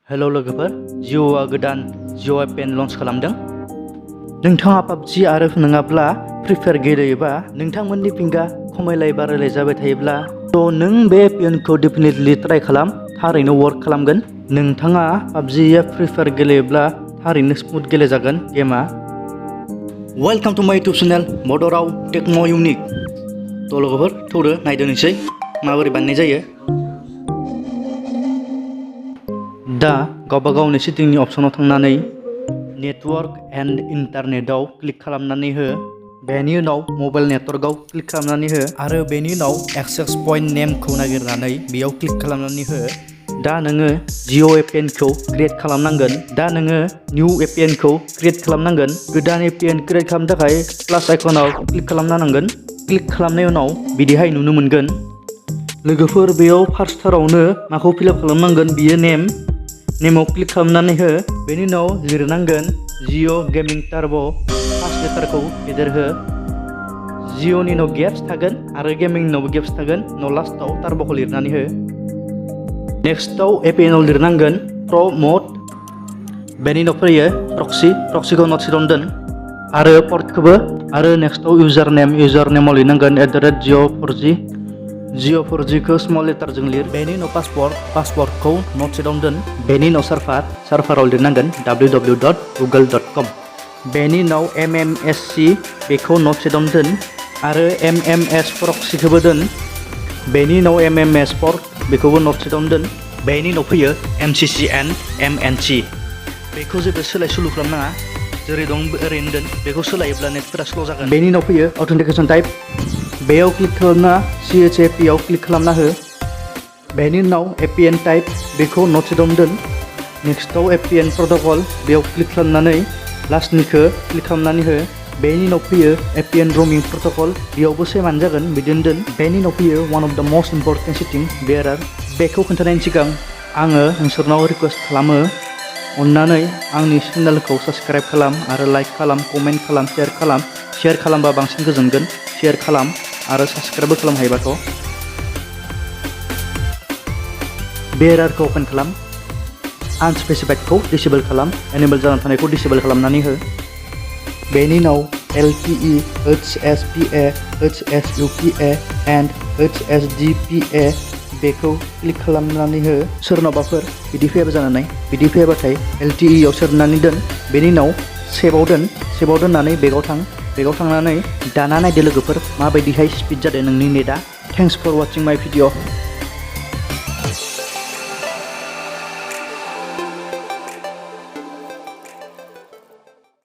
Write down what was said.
Hello लोगोफोर, जिअ'आ गोदान जिअ' APN launch खालामदों। नोंथाङा पाबजि आरो नङाब्ला फ्रि फायार गेलेयोबा नोंथांमोननि पिंगा खमायलाय बारायलाय जाबाय थायोब्ला नों बे APNखौ डेफिनेटलि ट्राइ खालाम, थारैनो वर्क खालामगोन। नोंथाङा पाबजि या फ्रि फायार गेलेयोब्ला थारैनो स्मुथ गेलेजागोन गेमा। वेलकाम टु माय इउटुब चेनेल Bodo-Rao TechnoUnique। लोगोफोर थौदो नायदोनोसै माबोरै बानायनाय जायो। दा गावबा गावनि सेटिंनि अपसनाव थांनानै नेटवर्क एन्ड इन्टारनेटआव क्लिक खालामनानै हो। बेनि उनाव मबाइल नेटवर्कआव क्लिक खालामनानै हो आरो बेनि उनाव एक्सेस पइन्ट नेमखौ नागिरनानै बेयाव क्लिक खालामनानै हो। दा नोङो जिअ' APNखौ क्रिएट खालामनांगोन। दा नोङो निउ APNखौ क्रिएट खालामनांगोन। गोदान APN क्रिएट खालामनो थाखाय प्लास आइकनाव क्लिक खालामनो नांगोन। क्लिक खालामनायनि उनाव बिदिहाय नुनो मोनगोन। लोगोफोर बेयाव फार्स्टथारावनो माखौ फिलआप खालामनांगोन बियो नेमाव क्लिक खालामनानै हो। बेनि उनाव लिरनांगोन जिअ' गेमिं टार्ब' फार्स्ट लेटारखौ गेदेर हो। जिअ'नि उनाव गेप्स थागोन आरो गेमिंनि उनावबो गेप्स थागोन। उनाव लास्टआव टार्ब'खौ लिरनानै हो। नेक्स्टआव APNआव लिरनांगोन प्र मड। बेनि उनाव फैयो प्रक्सिखौ नट सिटआव दोन आरो पर्टखौबो। आरो नेक्स्टआव इउजार नेमाव लिरनांगोन @Jio4G खौ स्मल लेटारजों लिर। बेनि उनाव पासवर्डखौ नट सिटआव दोन। बेनि उनाव सार्भाराव लिरनांगोन www.google.com। बेनि उनाव MMSC बेखौ नट सिटआव दोन आरो MMS प्रक्सिखौबो दोन। बेनि उनाव MMS पर्ट बेखौबो नट सिटआव दोन। बेनि उनाव फैयो MCC and MNC। बेखौ जेबो सोलाय सोलु खालामनाङा, जेरै दं ओरैनो दोन। बेखौ सोलायोब्ला नेटफोरा स्ल' जागोन। बेनि उनाव फैयो अथेन्टिकेसन टाइप। बेयाव क्लिक खालामना CHAP आव क्लिक खालामना हो। बेनि उनाव APN टाइप बेखौ नट सिटआव दोन। नेक्स्टआव APN प्रट'कल बेयाव क्लिक खालामनानै लास्टनिखौ क्लिक खालामनानै हो। बेनि उनाव फैयो APN रमिं प्रट'कल, बेयावबो सेमानो जागोन, बिदिनो दोन। बेनि उनाव फैयो वान अफ द मस्ट इम्परटेन्ट सेटिं बेरार। बेखौ खोन्थानायनि सिगां आङो नोंसोरनाव रिकुवेस्ट खालामो, अन्नानै आंनि चेनेलखौ साबस्क्राइब खालाम आरो लाइक खालाम, कमेन्ट खालाम, शेयार खालामबा बांसिन गोजोनगोन। शेयार खालाम आरो साबस्क्राइबबो खालाम हायोबाथ'। बेरारखौ अपेन खालाम, आनस्पेसिफाइडखौ डिसेबल खालाम, एनेबल जाना थानायखौ डिसेबल खालामनानै हो। बेनि उनाव LTE, HSPA, HSUPA and HSDPA बेखौ क्लिक खालामनानै हो। सोरनावबाफोर बिदि फैयाबो जानानै, बिदि फैयाबाथाय LTE आव सोनानै दोन। बेनि उनाव सेभआव दोननानै बेगाव थांनानै दाना नायदो लोगोफोर माबायदिहाय स्पिड जादों नोंनि नेटआ। थेंक्स फर वाचिं माय भिडिअ।